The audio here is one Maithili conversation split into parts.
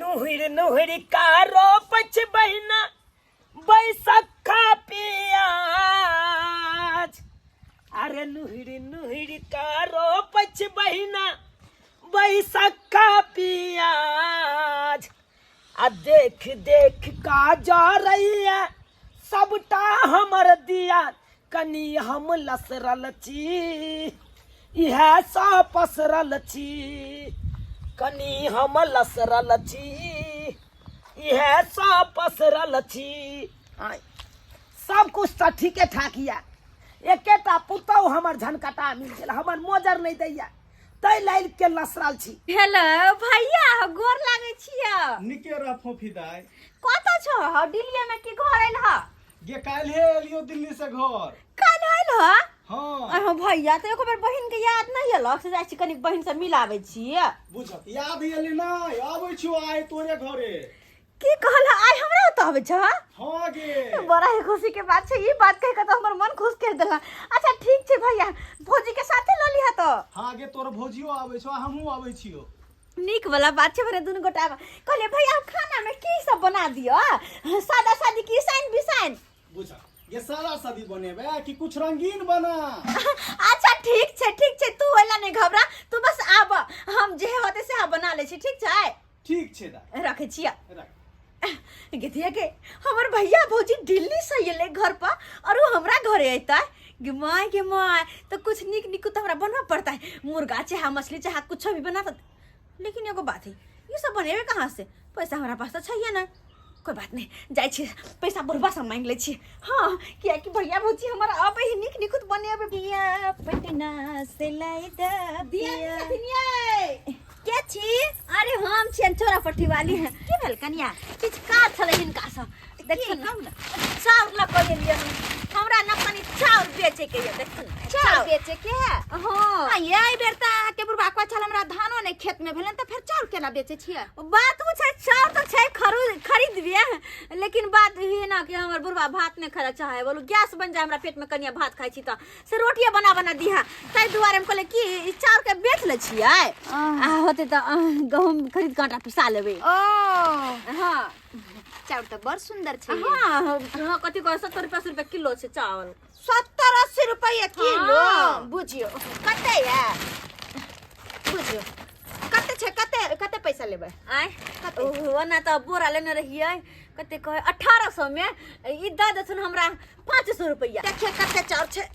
नुहिर नुहिर कारो पछ बहिना बैसखा पियाज। अरे नुहिर नुहिर कारो पछ बहिना बैसखा पियाज। आ देख देख का जरैया सबटा हमर दिया, कनी हम लसरल छी इएह सब पसरल छी, कनी हम लसरल छी इएह सब पसरल छी। आँय, सब कुछ तऽ ठीके ठाक यऽ, एकेटा पुतहु हमर झनकटा मिल गेल, हमर मोजर नहि दैया, तै लाइल के लसरल छी। हेलो भैया, गोर लागै छियै। निके रह फोफी दाई। कतऽ छौ हौ? दिल्ली में की घर आयल ह? गे काल्हे एलियो दिल्ली से घर। काल्हि आयल ह? हाँ। अहो भैया, तऽ एको बेर बहिन के याद नहीं एलक से जाइ छी कनी बहिन से मिलाबै छी। बुझत याद एले नहीं, आबै छियो आइ तोरे घरे। की कहल, आइ हमरा ओतऽ आबै छ? हाँ गे। बड़ा ही खुशी के बात छै, ई बात कहि के तऽ हमर मन खुश कर देला। अच्छा ठीक छै भैया, भौजी के साथे लऽ लिहा तऽ। हाँ गे, तोर भौजियो आबै छौ, हमहूँ आबै छियो। नीक वाला बात छै, भने दुनू गोटा आबै। कहलियै भैया, हम खाना में की सब बना दिअ, सादा सादी की साइन बिसाइन? बुझ ये सादा सादी बनेबे कि कुछ रंगीन बना? अच्छा ठीक छै, ठीक छै, तू ओला नहीं घबरा, तू बस आब, हम जे होते से बना लै छी, ठीक छै? ठीक छै दा, रखै छियै। रख। गेथिया के हमर भैया भौजी दिल्ली से अयलै घर पर और वो हमरा घरे अयतै। गे my, गे my, तो कुछ नीक नीक तो हमरा बनबऽ पड़तै, मुर्गा चाहे मछली चाहे कुछ भी बना। लेकिन एगो बात है, ये सब बनेबे कहाँ से? पैसा हमरा पास तो छैहे नहीं। कोई बात नहीं, जाइ छी पैसा बुढ़बा से मांगि लै छी। हाँ, कियाकि भैया भौजी हमर अबै है नीक निकुत बनेबे। पिया पटना से लाई द दिया पिया। छथिन यै। के छी? अरे हम छियन चोरा पट्टी वाली हैं। की भेल कनिया? किछु काज छलै हिनका सँ। देखियौ ने, कहू ने। चाउर लऽ कऽ एलियै हन। हमरा ने कनि चाउर बेचै के यऽ, देखियौ ने। चाउर बेचै के है? हाँ। आ ये एहि बेर तऽ अहाँके बुढ़बा कहै छल हमरा धानो नहि खेत मे भेलनि, तऽ फेर चाउर केना बेचै छियै? बात ओ छै, चाउर तऽ छै खरीदबियै, लेकिन बात ई ना कि हमर बुढ़बा भात नहि खाय लए चाहै, बोलू गैस बनि जाय हमरा पेट मे कनिया भात खाइ छी तऽ से रोटिए बना बना दिहा, ताहि दुआरे हम कहलियै कि ई चाउर के बेच लै छियै आ होतै तऽ गहूँम खरीद कऽ आटा पिसा लेबै। ओ। हाँ। चाउर तऽ बड़ सुंदर छै। हाँ, हाँ, कथी कहै, 70 रुपया 80 रुपया किलो छै चावल। 70-80 रुपया किलो? हाँ। बुझियौ कते या, बुझियौ कते छै, कते कते पैसा लेबै? आँय? कते? ओना तऽ बोरा लेने रहियै कते कहै 1800 मे, ई दऽ देथुन हमरा 500 रुपया। देखिए कते चाउर छै,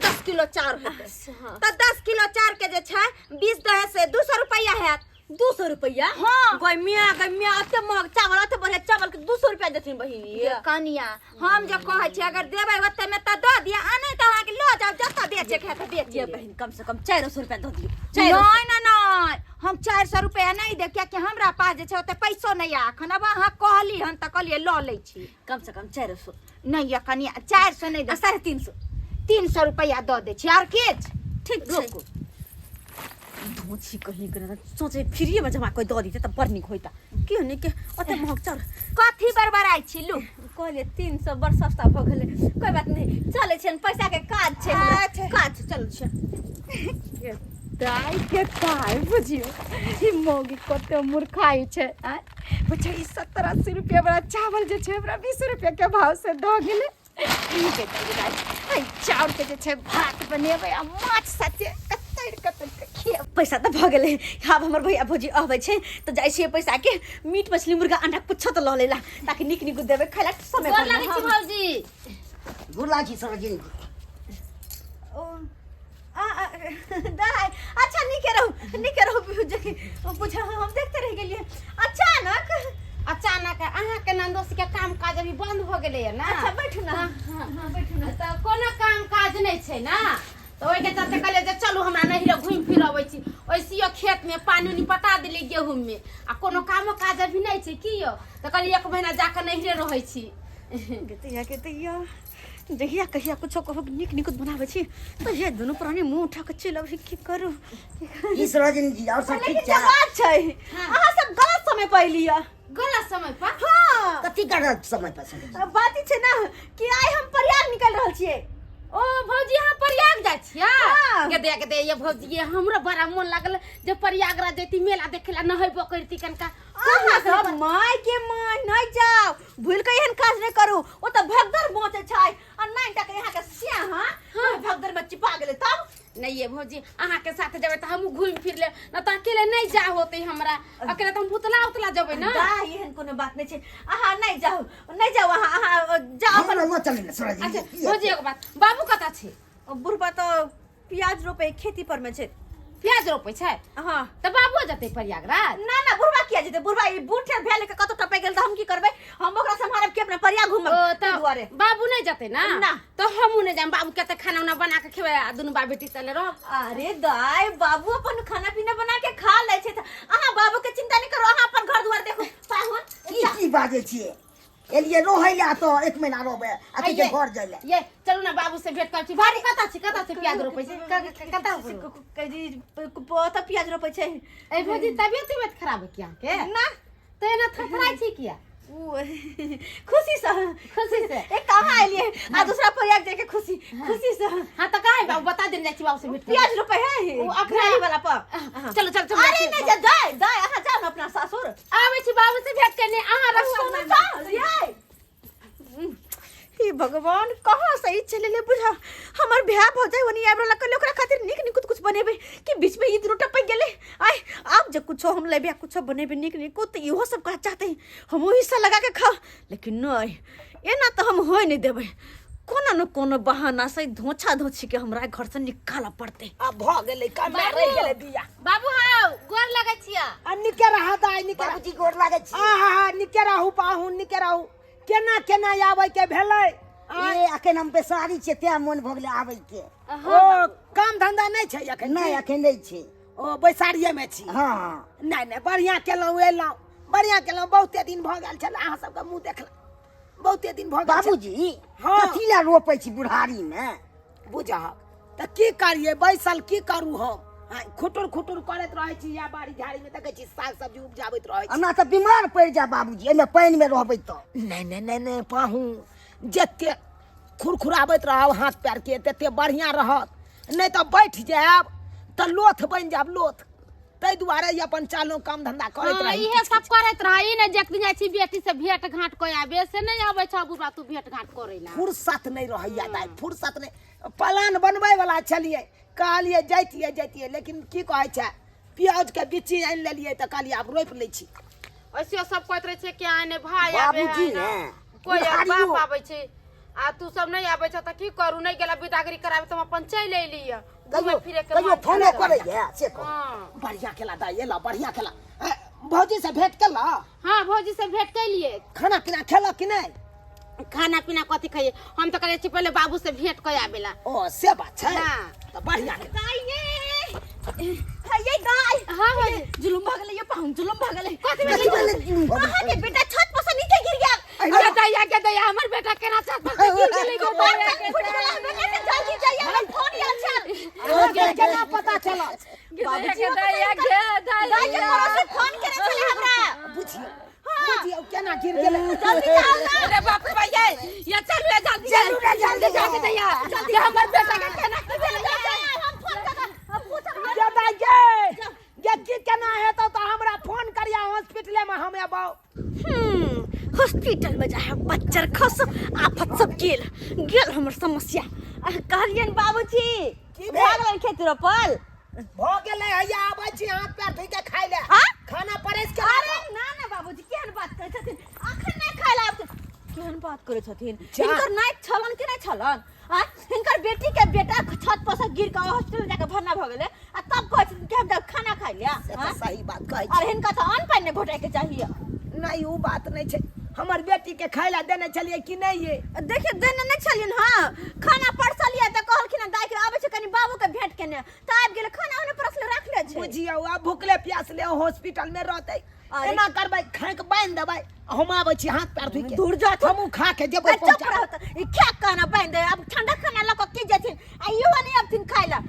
10 किलो चाउर हेतै। हाँ। तऽ 10 किलो चाउर के जे छै 20 दहे से 200 रुपया हैत। 200 रुपया? हाँ। गय मियाँ, गय मियाँ, एते महग चावल, एते बढ़िया चावल के 200 रुपया देथिन बहिन? ये कनिया, हम जे कहै छी अगर देबै ओते मे तऽ दऽ दिअ, आ नहि तऽ अहाँके लऽ जाउ, जतऽ बेचै के हैत बेच ये लिअ। बहिन, कम से कम 400 रुपया दऽ दियौ। 400। नहि नहि नहि, हम 400 रुपया नहि देब, कियाकि हमरा पास जे छै ओते पैसो नहि यऽ एखन। अब अहाँ कहली हन तऽ कहलियै लऽ लै छी। कम से कम 400। नहि यऽ कनिया, 400 नहि आ देब। 350। 300 रुपया दऽ दै छी, आर किछु? ठीक छै। रोकू। धोची कहीं के ना सोचे फ्रीए में जमा कोई दऽ दीते तऽ बड़ नीक होइता। की होने के ओते महग चाउर। कथी बड़बड़ाइ छी लू? कहलियै 300 बड़ सस्ता भऽ गेलै। कोई बात नहीं, चलै छै, पैसा के काज छै हमरा। अच्छा। काज छै, चलै छै। दाइ के दाइ, बुझियौ ई मौगी कते मूर्खाइ छै। आँय बुझियौ, ई 70-80 रुपया वाला चावल जे छै हमरा 20 रुपया के भाव से दऽ गेलै। ठीक है दाइ, दाइ, एहि चाउर के जे छै भात बनेबै आ माछ साथे कतरि कतरि के खिएबै। पैसा तऽ भऽ गेलै, आब हमर भैया भौजी अबै छै तऽ जाइ छियै पैसा के मीट मछली मुर्गा अंडा कुछो तऽ लऽ लेला, ताकि नीक नीक देबै खाय ला समय गोर पर। लागै छी भौजी। गोर लागै छी सरोजिनी। ओ, आ, आ, दाइ, अच्छा नीके रहू, नीके रहू। जे बुझ हम देखते रहि गेलियै अचानक। अचानक अहाँके नन्दोसी के काम काज अभी बंद भऽ गेलैया ना। अच्छा बैठू ना, हाँ, बैठू ना। तऽ कोनो काम काज नहि छै ना, तऽ ओहिके चलते कहलियै जे चलू हमरा नैहरे घुमि फिर अबै छी। ओइसियो खेतमे पानि उनि पटा देलियै गेहूँमे, आ कोनो कामो काज अभी नहि छै की यौ, तऽ कहलियै एक महीना जाकऽ नैहरे रहै छी। गेतैया गेतैया, जहिया कहिया कुछो कहू नीक नीक बनाबै छी तहिया दुनू प्राणी मुंह उठा के चलि अबै। की करू? की सरोजिनी जी, और सब ठीक लेकिन छै? बात छै, अहाँ सब गलत समय पर एलियै। गलत समय पर? हाँ। कथी गलत समय पर सरोजिनी? बात ई छै ना कि आइ हम प्रयाग निकल रहल छियै। ओ भौजी, अहाँ प्रयाग जाइ छियै? हाँ। गेदे गेदे ये भौजी, ये हमरो बड़ा मोन लागल जे प्रयागराज जैती मेला देखे ला, नहेबो करती कनका। अहाँ सब भूल के एहन काज नहि करू। ओ तऽ भगदड़ बचै छै आ नाइन टा के यहाँ के सिया हां भगदड़ में चिपा गेलै तब। नहीं ये भौजी, अहाँ के साथ जेबै तऽ हमहूँ घूमि फिर लेब, न तऽ अकेले नहीं जा होते हमरा। अकेले तऽ हम भुतला उतला जेबै ना। दा एहन कोनो बात नहीं छै, अहाँ नहीं जाउ, नहीं जाउ, अहाँ अहाँ जाउ अपन हमरा चले ने सोरा जी। अच्छा भौजी, एगो बात, बाबू कतऽ छै? बुढ़बा तऽ प्याज रोपे खेती पर में छै। प्याज रोपै छै? हाँ। तऽ बाबू जेतै प्रयागराज? ना ना, बुढ़बा किया जेतै? बुढ़बा ई बूढ़ भेल के कतौ टपै गेल तऽ हम की करबै? हम ओकरा सम्हारब कि अपना प्रयाग घूमब? ओ ताहि दुआरे बाबू नहीं जेतै ना? ना। तऽ हमहूँ नहीं जाम, बाबू के तऽ खाना उना बना के खेबै आ दुनू बाप बेटी चले रहब। अरे दाय, बाबू अपन खाना पीना बना के खा लै छै, तऽ अहाँ बाबू के चिंता नहीं करू, अहाँ अपन घर दुआर देखू। पाहुन की की बाजै छियै? एलियै रहै लए तऽ एक महीना रहबै आ आइये। के घर जाइ लए। ये चलू ना, बाबू से भेंट करै छी। बाबू कतऽ छै? कतऽ छै प्याज रोपै छै? कतऽ छै? तऽ प्याज रोपै छै। ए भौजी, तबियत उबियत खराब है किया के? ना। तऽ एना थरथराइ छी किया? उ खुशी से। खुशी से? ए कहाँ एलियै आ दूसरा प्रयाग जाके खुशी खुशी से। हाँ तऽ कहाँ है बाबू? बता देने जाइ छी बाबू से भेंट करै। प्याज रोपै है ओ अपना- घरारी वाला पर। चलो चलो चलो। अरे नहीं जा, जाय जाय, अहाँ जाओ ना अपना सासुर। आबै छी बाबू से भेंट करने, अहाँ रहू सुनू अपना। तऽ, ये हे भगवान, कहाँ से ई चले ले बुझा। हमर भैया भौजाई ओनी आबि रहल, कहले ओकरा खातिर नीक निकुत कुछ बनेबै कि बीच में ई दुनू टपक गेलै। आय आब जे कुछो हम लेबै आ कुछो बनेबै नीक निकुत, तऽ इहो सब कह चाहते हमहूँ हिस्सा लगा के खाओ, लेकिन नहीं, एना तऽ हम होय नहीं देबै। कोनो न कोनो बहाना से धोछा धोछी के हमरा घर से निकालऽ पड़तै। आब भऽ गेलै कमे रहि गेलै बिया। बाबू हौ, गोर लगै छियै। आ निके रहा दाइ, निके रहा। बाबूजी, गोर लागै छी। आहा हा, निके रहू पाहुन, निके रहू। केना केना आबै के भेलै? ए अखन हम बेसारी छियै, तें मोन भऽ गेलै आबै के। ओ काम धंधा नहि छै अखन? नहि, अखन नहि छै। ओ बैसारिये मे छी? हँ हँ। नहि नहि, बढ़िआँ केलहुँ एलहुँ, बढ़िआँ केलहुँ। बहुते दिन भऽ गेल छल अहाँ सबके मुँह देखला, बहुते दिन भऽ गेल छल। बाबूजी। हँ। कथी लए रोपै छी बुढ़ारी मे? बुझहक तऽ की करियै, बैसल की करू हम? आँय, खुटुर खुटुर करैत रहै छी या बाड़ी झाड़ी मे देखै छी साग सब्जी उपजाबैत रहै छी। एना तऽ बीमार पड़ि जाय बाबूजी, एहिमे पानि मे रहबै तऽ। नहि नहि नहि नहि पाहु, जते खुरखुराबैत रहब हाथ पैर के तते बढ़िआँ रहत, नहि तऽ बैठ जायब तऽ लोथ बनि जायब लोथ। ताहि दुआरे ई अपन चालू काम धंधा करैत हाँ, रही। इहे सब करैत रह। ई नहि जे एक दिन जाइ छी बेटी से भेंट घाट कऽ आबे, से नहि अबै छौ बुढ़बा तू भेंट घाट करै ला। फुर्सत नहि रहैया दाइ, फुर्सत नहि। प्लान बनबै वाला छलियै, कहलियै जैतियै जैतियै, लेकिन की कहै छै, प्याजके बिच्ची आनि लेलियै तऽ कहलियै आब रोपि लै छी। ऐसे सब कहैत रहै छै कि आइ नहि भाय आबै बाबूजी है ने ने कोइ आर बुढ़ारियो। बाप आबै छै आ तू सब नहि आबै छ तऽ की करू? नहि गेला बिदागरी कराबे तऽ हम अपन चलि एलियै घूमे कहियो फिरे के कहियो मन फोनो छलै। करैया से कहू। हाँ। बढ़िया केला दाइ, एला बढ़िया केला। ए, भौजी से भेंट केला? हाँ, भौजी से भेंट केलिए। खाना पीना खेलक कि नहि? खाना पीना कथी खाइए, हम तऽ कहै छी पहिले बाबू से भेंट कर आबेला। ओ से बात छै। हाँ। तऽ बढ़िया केला। हे ये दाय। हाँ भौजी। जुलुम भऽ गेलै ये पाहुन, जुलुम भऽ गेलै। कथी कथी भेलै? भेलै जुलुम भऽ गेलै? अहाँ के बेटा छत पर से नीचे गिर गेल। गे दैया, गे दैया, हमर बेटा केना छत पर से गिर गेलै? गे दैया, गे फुटि गेलै बेटा के, जल्दी जाइए, हमरा फोन आयल छल। अहाँके केना पता चलल? बाबूजी गे दैया, गे दाय के दैया। पड़ोसी फोन केने छलै हमरा। बुझियौ बुझियौ केना गिर गेलै। जल्दी जाउ ना। अरे बाप रे भाई, ये ये चलू ये जल्दी चलू रे, जल्दी। जा के दैया, जल्दी हमर बेटा के केना की भेलै? हम फोन कऽ हम पूछब। गे दाइ गे, गे की केना हेतौ तऽ हमरा फोन करिया, हॉस्पिटले मे हम एबौ। हॉस्पिटल में जाए बच्चर खस आफत सब गेल गेल हमर समस्या। आ, कहलियनि बाबूजी की भए भेल? गेलनि खेती रोपल? भऽ गेलै, हैया आबै छी हाथ पैर धोइ के खाइ ले। हाँ? खाना परसि के अरे राखब। ना ना बाबूजी, केहन बात करै छथिन? अखन नहि खाय ला आबथिन, केहन बात करै छथिन? जा। हिनकर नाइक छलन कि नहि छलन? आ हिनकर बेटी के बेटा छत पर से गिर के हॉस्पिटल जाके भरना भऽ गेलै आ तब कहै छथिन कि हम जाब खाना खाइ ले। से हाँ? तऽ सही बात कहै और छी। हिनका तऽ अन्न पानि नहि घोटाय के चाहिए। नहि, ओ बात नहि छै। हमर बेटी के खाय ला देने छलियै कि नहि ये? देखियौ, देने नहि छलियनि। हँ, खाना परसलियै तऽ कहलखिन हँ, दाइ के आबै छै कनि बाबू के भेंट केने, तऽ आबि गेलै, खाना ओने परसले राखले छै। बुझियौ, आब भुखले प्यासले हॉस्पिटल में रहतै। अरे- एना करबै, खाइक बान्हि देबै, हम आबै छी हाथ पैर धोइ के। दूर जाथुन। हमहूँ खा के जेबै। आ चुप पहुँचा रहत ई ख्या खाना बान्हि दे। आब ठंडा खाना लऽ कऽ की जेथिन? आ इहो नहि अबथिन खाय लए।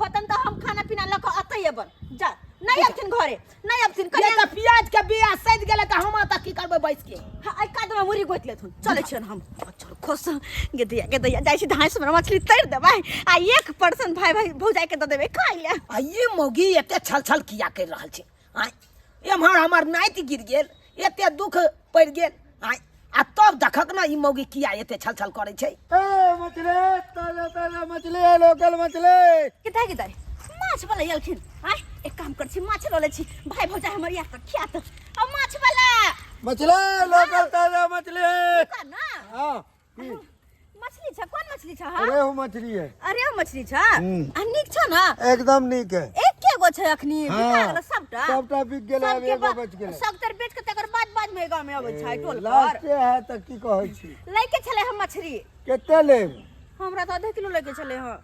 होतन तऽ हम खाना पीना लऽ कऽ अतै अबन जा, नहि अबथिन घरे, नहि अबथिन। ये कनि तऽ प्याज के बिया सधि गेलै, तऽ हम एतऽ की करबै बैस के? हाँ, एहि कातमे मुड़ी गोति लेथुन। चलै छियनि हम। चल खुश गे दैया, गे दैया, जाइ छी धाँसि हमरा मछली तैर देबै आ एक पर्सन भाय भाय भौजाइके दऽ देबै खाय लए। आ ई मौगी एते छल छल किया करि रहल छै? आँय, एम्हर हमर नाति गिर गेल, एते दुख पड़ि गेल। आँय, आ तब देखक ने ई मौगी किया एते छल छल करै छै। ए मछली, ताजा ताजा मछली है, लोकल मछली। किता किता माछ वाला एलखिन। आय एक काम कर छी, माछ लऽ लै छी, भाई भौजाई हमर यार तक खियात। आ माछ वाला मछली, लोकल ताजा मछली है। का ना? हाँ, की? मछली छ? कोन मछली छ? हाँ? रेहू मछली है। अरे ओ मछली छ? आ नीक छ ना? एकदम नीक है। एके गो छ अखनी? हाँ। बिका गेल सबटा? सबटा बिक गेलै, आब सबके एगो बचि गेलै। सबतर बेच के तकर बाद बाद में गांव में अबै छै टोल पर। लास्टे है तऽ की कहै छी। लैके छलै हम मछली। कते लेब? हमरा तऽ आधा किलो लैके छलै। हँ,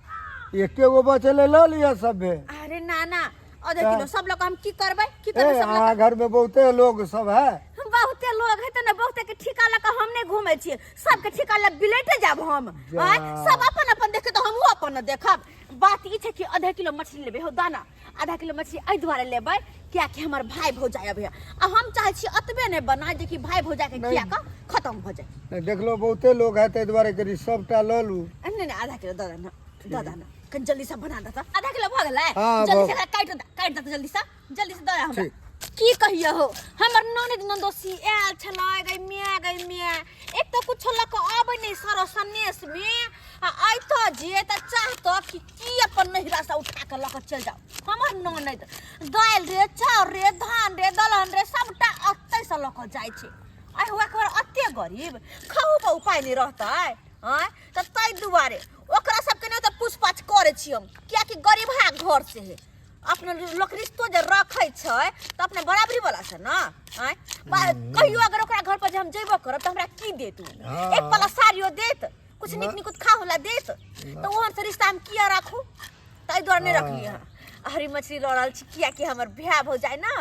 एके गो बचलै, लऽ लिअ सभे। अरे ना ना, आधा किलो सब लोग हम की करबै? की करबै ए सब लोग? अहाँ घर में बहुते लोग सब है। बहुते लोग है तऽ ने बहुते के ठिका लऽ कऽ हम नहि घूमै छियै। सबके ठिका लऽ बिलैटे जाब हम? जा। आँय, सब अपन अपन देखे तऽ हमहूँ अपन देखब। बात ई छै कि आधा किलो मछली लेबै हो दाना। आधा किलो मछली एहि दुआरे लेबै कियाकि हमर भाय भौजाइ अबैया आ हम चाहै छी एतबे नहि बनाय जे कि भाय भौजाइके नहि। खिया कऽ खतम भऽ जाय। नहि देखलो बहुते लोग है, ताहि दुआरे करी सबटा लऽ लू। नहि नहि, आधा किलो दऽ दे ना, दऽ दे ना, कनि जल्दी से बना दे तऽ। आधा किलो भऽ गेलै। हाँ, जल्दी भऽ से एकरा काटि दे, काटि दे तऽ जल्दी से, जल्दी से दऽ दे हमरा। ठीक। की कहियो हो, हमर ननद ननदोसी आयल छलै। गई माय, गई माय, एक तऽ कुछो लऽ कऽ अबै नहि सरो सनेस में आ अयतो जे तऽ चाहतो कि की अपन नहिरा से उठा कऽ लऽ कऽ चलि जाओ। हमर ननद दालि रे, चाउर रे, धान रे, दलहन रे, सबटा अतै से लऽ कऽ जाइ छै। आइ हुआ के अते गरीब खाहू पर उपाय नहि रहतै? आँय, तऽ ताहि दुआरे ओकरा सबके नहि तऽ पूछपाछ करै छी हम, कियाकि गरीबहा घर से है। अपना लोक रिश्तो जे रखै छै तऽ अपना बराबरी वाला से ना। आँय, कहियो अगर ओकरा घर पर जे हम जेबो करब तऽ हमरा की देत उ? हाँ। एक पला साड़ियो देत, कुछ नीक निकुत खाहू ला देत? तऽ ओहन से रिश्ता हम किया राखू? ताहि दुआरे नहि रखलियै हँ। हरी मछली लऽ रहल छी कियाकि हमर भाय भौजाइ ने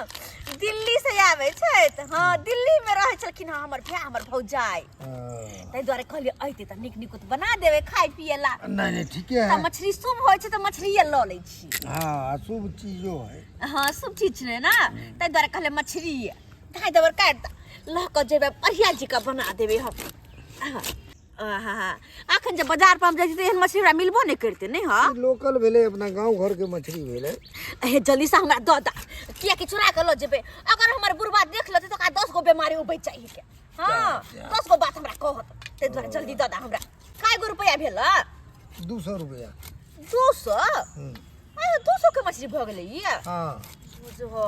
दिल्ली से आबै छथि। हँ, दिल्ली मे रहै छलखिन हँ हमर भाय, हमर भौजाइ। हाँ। ताहि दुआरे कहलियै अयतै तऽ नीक निकुत बना देबै खाय पियै ला। नहीं नहीं, ठीके तऽ है। मछली शुभ होइ छै तऽ मछलिए लऽ लै छी। हाँ, शुभ चीजो है। हँ, शुभ चीज छै ने, ताहि दुआरे कहलियै मछली धाइ देबर काटि दऽ, लऽ कऽ जेबै, बढ़िया जी के बना देबै हम। हँ हँ, अखन जे बाजार पर हम जाइ छी तऽ एहन मछली हमरा मिलबो नहि करतै। नहि? हँ, ई लोकल भेलै, अपना गांव घर के मछली भेलै। हे, जल्दी से हमरा दऽ दऽ, कियाकि चुरा कऽ लऽ जेबै। अगर हमर बुढ़बा देख लेतै तऽ ओकरा 10 गो बेमारी उबैत जाइ के। हँ, 10 गो बात हमरा कहत, ताहि दुआरे जल्दी दऽ दऽ हमरा। काय गो रुपैआ भेल? 200 रुपया। 200? 200 के मछली भऽ गेलै ई? हाँ। बुझहो,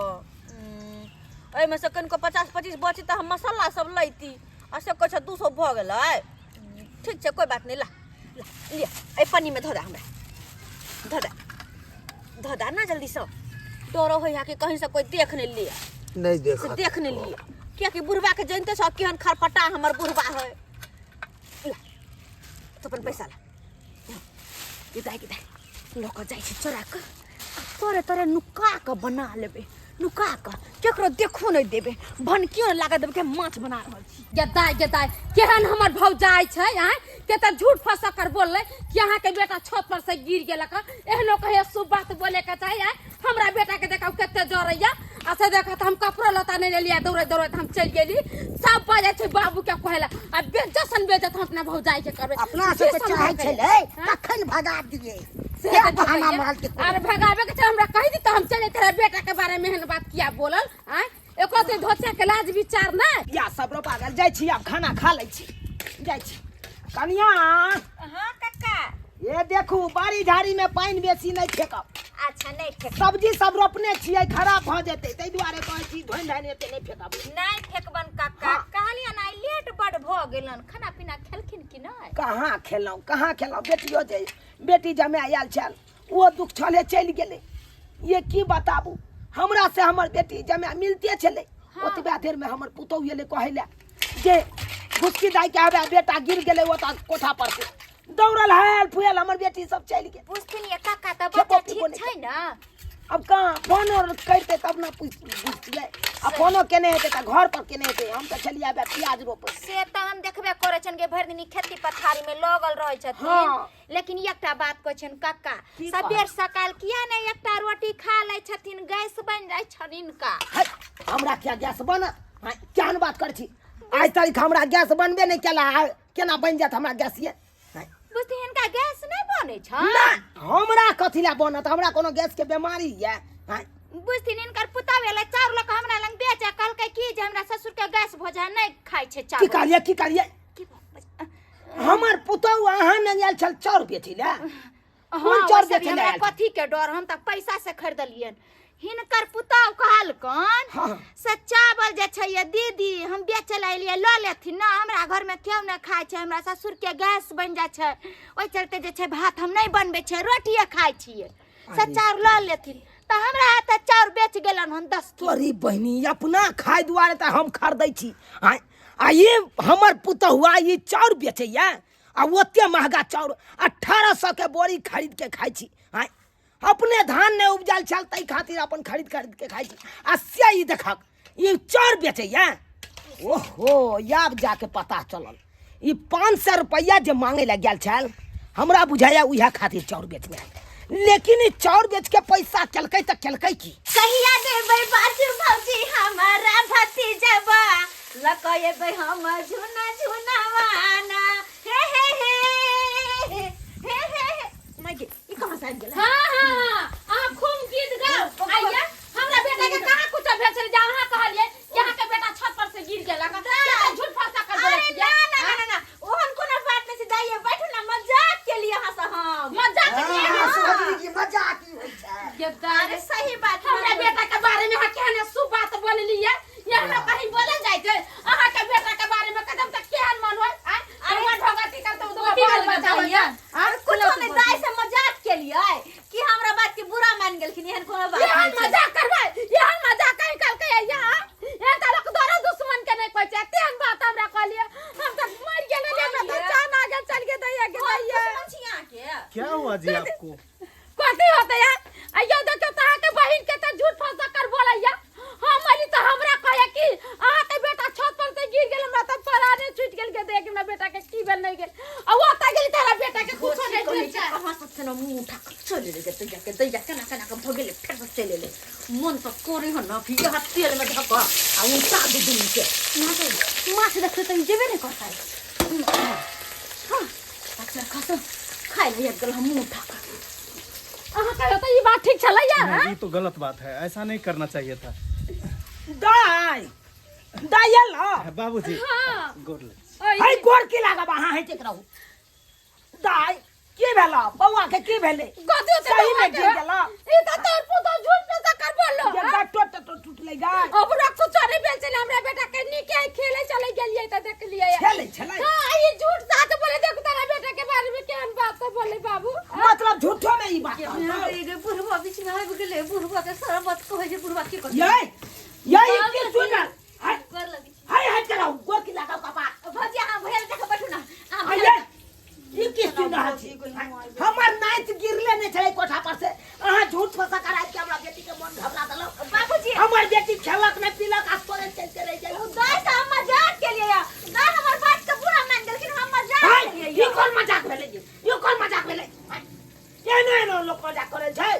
एहिमे से कनिको 50 25 बची तऽ हम मसाला सब लैती आ से कहै छै 200 भऽ गेलै। ठीक छै, कोइ बात नहि। ला ला, लिअ, एहि पन्नीमे धऽ दे हमरा, धऽ दे, धऽ दे ना जल्दीसँ। डरो होइ है कि कहीं से कोई देख नहीं लिया। नहीं से देखा। देख नहीं लिया, कियाकि बुढ़बा के जानते छौ केहन खरपटा हमर बुढ़बा है। ला, तो अपन पैसा ला। गिदाइ गिदाइ लऽ कऽ जाइ छी चोरा कऽ आ तोरे तोरे नुका कऽ बना लेबै। नुका कऽ केकरो देखो नहि देबै, भनकियो नहि लागऽ देबै कि हम माछ बना रहल छी। गेदाय गेदाय, केहन हमर भौजाइ छै? आँय, के तऽ झूठ फंसा कर बोललै कि अहाँके बेटा छत पर से गिर गेलक हँ। एहनो कहियो शुभ बात बोले के चाही? आँय, हमरा बेटा के देखा कते जरैया आ से देखा तऽ हम कपड़ो लत्ता नहि लेलियै, दौड़ैत दौड़ैत हम चलि गेली। सब बजै छै बाबू के कहला आ बेजसन बेजत हम अपना भौजाइ के करबै। अपना सबके की चाहै समझबै? छलै तखन भगा दिए। से क्या तऽ बहाना कहैया। मारलकै कोनो? अरे भगाबे के छै, हमरा कहि दी तऽ हम चले। तेरा बेटा के बारे में एहन बात किया बोलल? आँय, एको दिन धोचा के लाज विचार नहि। या सब रोपा गेल, जाइ छी आब खाना खा लै छी। जाइ छी कनिया। हाँ काका। ये देखू, बाड़ी झाड़ी में पानि बेसी नहि फेकब। अच्छा, नहीं फेंक। सब्जी सब रोपने छियै, खराब भऽ जेतै, ताहि दुआरे कहै छी धोनि धानि एते नहि फेकब। नहीं फेंकबन काका। हाँ। कहलियन आइ लेट बड भऽ गेलन, खाना पीना खेलखिन कि नहीं? कहाँ खेलहुँ, कहाँ खेलहुँ? बेटियो जे बेटी जमे आयल छल, ओ दुख छले चलि गेलै। ये की बताबू, हमरा से हमर बेटी जमे मिलते छलै, ओतबे देर में हमर पुतहु एलै कहै लए जे घुसकी दाइ के हवे बेटा गिर गेलै ओतऽ कोठा पर से। दौड़ल हायल फुयल हमर बेटी सब चलि गेल। पूछथिन ये काका तऽ खेबो बच्चा पीबो ठीक नहि। छै ना? अब कहाँ फोनो करते तब ना बुझतियै। आ फोनो केने हेतै तऽ घर पर केने हेतै। हम तऽ छलियै आबे प्याज रोपै। से तऽ हम देखबे करै छन के भरि दिन ई खेती पथारी में लगल रहै छथिन। हाँ। लेकिन एकटा बात कहै छन काका, की सबेर सकाल किया ने एकटा रोटी खा लै छथिन? गैस बनि जाइ छन हिनका। है, हमरा क्या गैस बनत? हाँ, केहन बात करै छी? आइ तारीख हमरा गैस बनबे नहि केला, आ केना बनि जायत हमरा गैस ये? हाँ, बुझती हिनका गैस नहि बनै छन? ना, हमरा कथी लए बनत? हमरा कोनो गैस के बीमारी ये? हाँ, बुझथिन हिनकर पुतहु एलै चाउर लऽ कऽ हमरा लग बेचऽ कहलकै कि जे हमरा ससुरके गैस भऽ जाइ नहि खाइ छै की चावल। कहलियै, की कहलियै? की बात? हमर पुतहु अहाँ नहि आयल छल चाउर बेचै लए? हाँ, कोन चाउर वैसे भी बेचै लए हमरा आयल छल? कथी के डर, हम तऽ पैसा से खरीदलियनि। हिनकर पुतहु कहलकन हाँ। से चावल जे छै ये दीदी हम बेचै लए एलियै, लऽ लेथिन ने, हमरा घरमे केओ नहि खाइ छै, हमरा ससुरके गैस बनि जाइ छै, ओहि चलते जे छै भात हम नहि बनबै छियै, रोटिए खाइ छियै, से चाउर लऽ लेथिन। तऽ हमरा हाथे चाउर बेच गेलन हन 10 किलो। तोरी बहिनी, अपना खाय दुआरे तऽ हम खरीदै छी। आँय, आ ई हमर पुतहुआ ई चाउर बेचैया, आ ओते महगा चाउर 1800 के बोरी खरीद के खाइ छी। आँय, अपने धान नहि उपजल छल ताहि खातिर अपन खरीद खरीद के खाइ छी, आ से ई देखक ई चाउर बेचैया। ओहो, आब जाके पता चलल ई 500 रुपैआ जे मांगे लए गेल छल, हमरा बुझाया उएह खातिर चाउर बेचने आयल। लेकिन ई चाउर बेच के पैसा केलकै तऽ केलकै की? कहिया देबै बाजू भौजी हमारा भतीजबा, लकएबै हम झुना झुनावाना। हे हे हे हे हे हे हे। माय गे, ई कहाँ से आबि गेलै? हाँ हाँ हाँ, अहाँ खूब गीत गाओ। आइया हमरा बेटा के कहाँ कुछ भेल छलै जे अहाँ कहलियै कि अहाँ के बेटा छत पर से गिर गेलक? केना झूठ फंसा कर बोलै अरे छियै? ना ना ना ना ना, ओहन कोनो बात नहीं छै दाइये, बैठू ना, मजाक के लिए हंस हम। मजाक के लिए? हाँ, सुभद्री जी, मजाक ही होइ छै। अरे सही बात। हमरा बेटा के बारे में अहाँ केहन शुभ बात बोललियै? ये हमरा कहीं बोलल जाइ छै अहाँ के बेटा के बारे में कदम तक केहन मन होय? आँय, अरे ढोंगती करते तो बाल बच्चा होइया। अरे कुछो नहीं दाइ, से मजाक के लिए कि हमरा बात के बुरा मान गेलखिन, एहन कोनो बात एहन नहीं छै। मजाक करबै? एहन मजाक कहीं कहलकै यहाँ? एहन तऽ लोक दोरो दुश्मन के नहि कहै छै। तेहन बात हमरा कहलियै, हम तऽ मरि गेलियै, हमरा तऽ जान आ गेल। चल गे दैया, गे हम दैया। दुश्मन छी अहाँके? क्या हुआ जी आपको? कथी होतै यार? अइयो देखियौ तऽ अहाँके बहिन के तऽ झूठ फंसा कर बोलैया। हम अली तऽ हमरा कहैया कि अहाँके बेटा छत पर से गिर गेल, हमरा तऽ पराने छूटि गेल। गे देख, हमरा बेटा के की भेल नहि गेल, आ ओ तऽ गेली तऽ हमरा बेटा के कुछो नहि भेल छै। कहाँ से फेनो मुंह उठा के चलि एलै गे दैया के दैया, केना केना के भगेलै, फेर से चलि एलै। मन तऽ करे हन ने कि यहाँ तेल में धऽ कऽ आ उल्टा दू दुनू के। माछ माछ देखते तऽ ई जेबे नहि करतै। हाँ, अच्छा खसो खाइ लए आबि गेल हम मुंह उठा कऽ। अहाँ कहियो तऽ ई बात ठीक छलैया? नहीं, ये तो गलत बात है, ऐसा नहीं करना चाहिए था। दाइ, दाइ एल? बाबूजी। हाँ। गोर लग। ओइ, है गोर की लागब अहाँ, हेटैत रहू। दाइ, की भेल बौआ के? की भेलै? कथी होतै सही में बौआ के? गिर गेला? ई तऽ तोर पुतोह झूठ फंसा कर बोलो। जे गट्टो टट्टो टूटलै गाय? हमरा कुछो नहीं भेल छलै हमरा बेटा के, नीके खेले चले गेलियै तऽ देखलियै। खेलै छलै? हाँ, ई झूठ साच बोले। देखू तारा बेटा के बारे में केहन बात सब बोले बाबू। मतलब झूठो में ई बात कहलकौ? गे बुढ़वा बीच में आबि गेलै, बुढ़वा के सारा बात कहै छै, बुढ़वा की करतै? यै यै, ई की सुनल? हाय गोर लगै छी। हाय, हट के रहू, गोर की लागब कपार। भौजी, अहाँ भैया लग जाके बैठू ना अहाँ। आ भैया यै, ई की सुन रहल छी? हमर नाति गिरले नहि छलै कोठा पर से, अहाँ झूठ फंसा कर आबि के हमरा बेटी के मन घबरा देलहुँ। बाबूजी, हमर बेटी खेलक नहि पीलक आ तोरे चलते रहि गेल। ओ दाइ से हम मजाक केलियै या दाइ हमर बात के बुरा मान गेलखिन, हम मजाक हाय, केलियै ई या। कोन मजाक भेलै जी? ई कोन मजाक भेलै? हाय, एना एना लोक मजाक करै छै?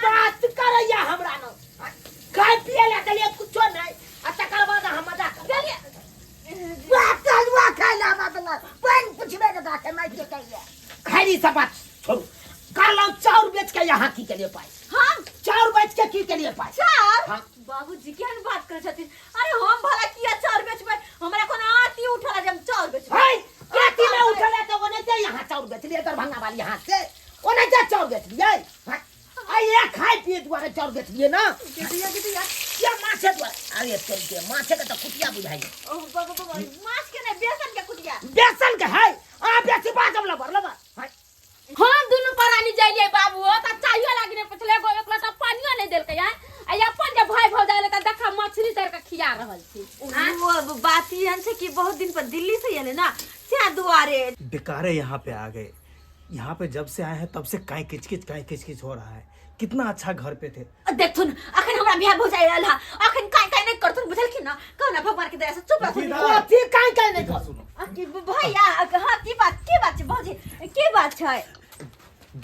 बात करैया हमरा न। हाय, खाय पिए लए देलियै कुछो नहि, आ तकर बाद अहाँ मजाक करियै। वाह, कलुआ खाय ला मतलब पानि पुछबे के बात है, मैं के कहिए। खैर, ई सब बात छोड़ू। कहलहुँ चाउर बेच के यहाँ की केलियै पाइ? हम चाउर बेच के की केलियै पाइ? चाउर? हाँ। बाबूजी, केहन बात करै छथिन? अरे हम भला किया चाउर बेचबै? हमरा कोनो आरती उठल जे हम चाउर बेचबै? है केती में उठल है तऽ ओनाहिते यहाँ चाउर बेचलियै, दरभंगा वाली हाथ से ओनाहिते चाउर बेचलियै। हैं? आ ये खाय पिए दुआरे चाउर बेचलियै ना? गिटिया गिटिया। या माछे दुआरे? अरे तोरी के माछे के तऽ कुटिया बुझाइए। ओ बाबा बाबा, माछ के नहि, बेसन के कुटिया। बेसन के है, अहाँ बेसी बाजब लबर लबर। हैं? हम दुनू प्राणी जाइए बाबू, ओ तऽ चाहियो लागी नहि पुछले गो, एक लोटा पानियो नहि देलकै। आँय, आ अपन जे भाई भौजाइ ले तऽ देखा मछली तर के खिया रहल छी। ओ बात ई एहन छै कि बहुत दिन पर दिल्ली से एलै ना, तें दुआरे। बेकारे यहाँ पे आ गए। यहाँ पे जब से आए हैं तब से काई किचकिच काई किचकिच हो रहा है। कितना अच्छा घर पे थे। देखथुन, अखन हमरा बियाह भौजाइ आयल हा, अखन काई काई नहि करथुन, बुझलखिन ना? कहू ना, भगवान के दया से चुप रहथुन। कथी काई काई नहि कर? सुनो। आ, की भैया? हाँ, की बात, की बात छै भौजी? की बात छै?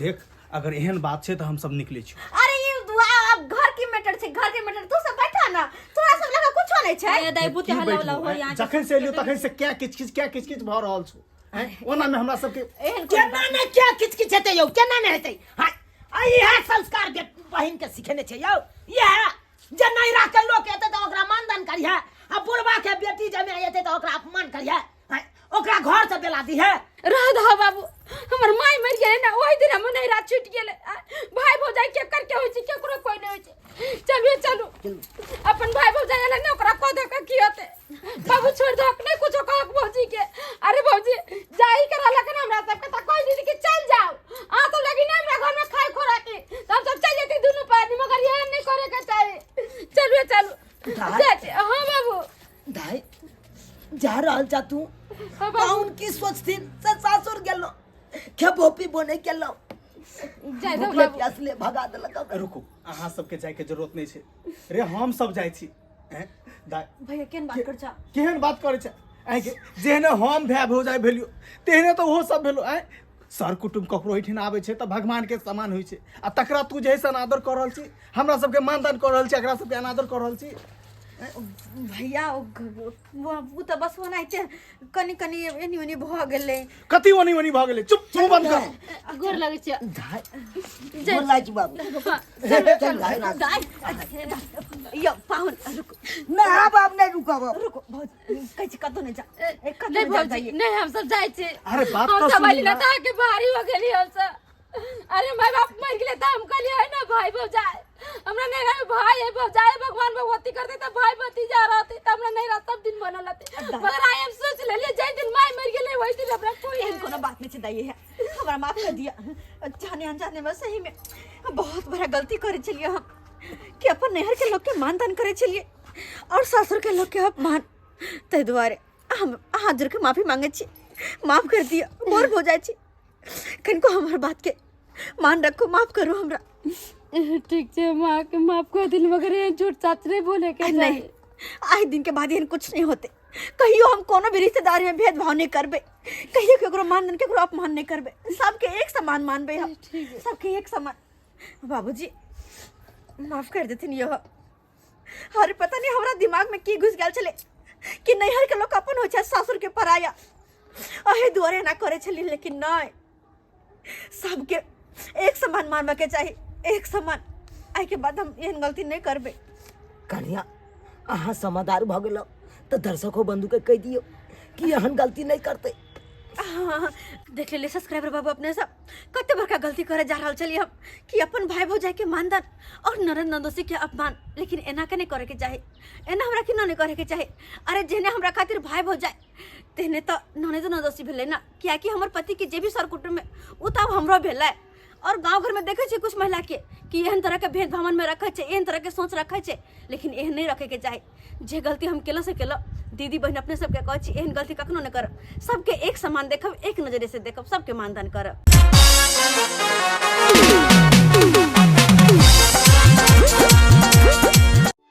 देख, अगर एहन बात छै तऽ हम सब निकले छी। अरे ई दुआ अब घर के मैटर छै, घर के मैटर, तू सब बैठा ना, तोरा सब लगा कुछो नहीं छै। ए दाइ, की बुते हल्ला बैठबो, उल्ला हो हैं? यहाँ। जखन से एलियो तखन से क्या किचकिच क्या किचकिच भऽ रहल छौ, हैं? ओना मे हमरा सबके एहन कोनो केना ने क्या किच किच हेतै यौ, केना ने हेतै? हाँ, आ इएह संस्कार बे बहिन के सिखेने छै यौ। इएह जे नैरा के लोक एतै तऽ ओकरा मानदान करिहे, आ बुढ़बा के बेटी जमे एतै तऽ ओकरा अपमान करिहे, आँय, ओकरा घर से बेला दिहे। रह दह बाबू, हमर माय मरि गेलै ने ओहि दिन हमर नैहरा छूटि गेलै। भाय भौजाइ केकर के होइ छै, केकरो कोइ नहि होइ छै। चलू चलू, अपन भाय भौजाइ एलै ने ओकरा कह दऽ की होतै। बाबू छोड़ दहक, नहि कुछो कहक भौजी के। अरे भौजी जाही के रहलक ने हमरा सबके तऽ कहि दीदी कि चलि जाउ, अहाँ सब लगी नहि हमरा घरमे खाय खोराकी, तऽ हम सब चलि जेती दुनू प्राणी, मगर एहन नहि करे के चाही। चलू चलू। दाइ। जाइ छी। हाँ बाबू। दाइ जा रहल छा तू, हाँ बाबू। पाहुन की सोचथिन से सासुर गेलो, खेबो पीबो नहि केलहुँ, जाय दो भूखले बाबू। प्यासले भगा देलक ओकरा। रुकू, अहाँ सबके जायके जरूरत नहि छै रे, हम सब जाइ छी। हैं दाइ? भैया केहन बात कर छा? केहन बात करै छै? आँय गे, जेहने हम भाय भौजाइ भेलियो तेहने तऽ ओहो सब भेलो। आँय, सर कुटुम्ब ककरो एहिठिन आबै छै तऽ भगवानके समान होइ छै, आ तकरा तू जे है अनादर कऽ रहल छी, हमरा सबके मानदान कऽ रहल छी, एकरा सबके अनादर कऽ रहल छी। भैया ओ तऽ बस ओनाहिते कनि कनि एनी ओनी भऽ गेलै। कथी ओनी ओनी भऽ गेलै? चुप, मुँह बंद कर। गोर लगै छै। दाइ, गोर लागै छी बाबू। चल भाइ। दाइ यौ पाहुन रुकू। ना आब, आब नहि रुकब आब। रुकू भौजी, कहै छी कतौ नहि जा, ए, कतौ नहीं नहि जा भौजी जाइए। नहीं, हम सब जाइ छी। अरे बात हम तऽ सब सुनू अइली ना। ना तऽ अहाँके भारी हो गेली हमसब। अरे माय बाप मर गेलै तऽ हम कहलियै है ना भाई भौजाई, हमरा नैहरा में भाई है भौजाई, भगवान भगवती करते तऽ भाई भतीजा रहते तऽ हमरा नैहरा सब दिन बनल रहते, मगर आइ हम सोच लेलियै जाहि दिन माय मर गेलै ओहि दिन हमरा कोई एहन कोनो बात नहीं छै दाइ, है हमरा माफ कर दिया। जाने अनजाने में सही में बहुत बड़ा गलती करे छलियै हम कि अपन नैहर के लोग के मान दान करे छलियै और ससुर के लोग के अपमान, ताहि दुआरे हम हाथ जोड़ के माफी मांगे छी, माफ कर दिया। बोर हो जाइ छी, कनिको हमर बात के मान रखो, माफ करू हमरा। ठीक छै, हम अहाँके माफ कर दिल, मगर एहन झूठ सच नहीं बोले के नहीं, आइ दिन के बाद एहन कुछ नहीं होते। कहियो हम कोनो भी रिश्तेदारी में भेदभाव नहीं करबे, कहियो केकरो मान केकरो अपमान नहीं करबे, सबके एक समान मानबे हम, सबके एक समान। बाबूजी माफ कर देथिन यह। अरे पता नहीं हमरा दिमाग में की घुस गेल छले कि नैहर के लोग अपन होइ छै सासुर के पराया, अहे दुआरे एना करे छली, लेकिन नहीं, सबके एक समान मानबा के चाही, एक समान। आइ के बाद हम एहन गलती नहीं करबे। कन्या अहाँ समझदार भऽ गेलहुँ तऽ दर्शको बंधु के कहि दियौ कि एहन गलती नहीं करते। हाँ, देख लेलियै सब्सक्राइबर बाबू, अपने सब कते बड़का गलती करे जा रहल छलियै हम कि अपन भाई भौजाई के मानदान और ननद ननदोसी के अपमान, लेकिन एना के नहीं करे के चाही, एना हमरा के नहीं करे के चाही। अरे जेने हमरा खातिर भाई भौजाई तेहने तो ननद ननदोसी भेलै ना, कियाकि हमर पति के जे भी सर कुटुम्ब में उ तऽ आब हमरो भेलै। और गांव घर में देखे छियै कुछ महिला के कि एहन तरह के भेदभाव में रखे छै, एहन तरह के सोच रखे छै, लेकिन एहन नहीं रखे के चाही। जे गलती हम केलहुँ से केलहुँ, दीदी बहिन अपने सबके कहै छी एहन गलती कखनो नहि करब, सबके एक समान देखब, एक नजरे से देखब, सबके मानदान करब।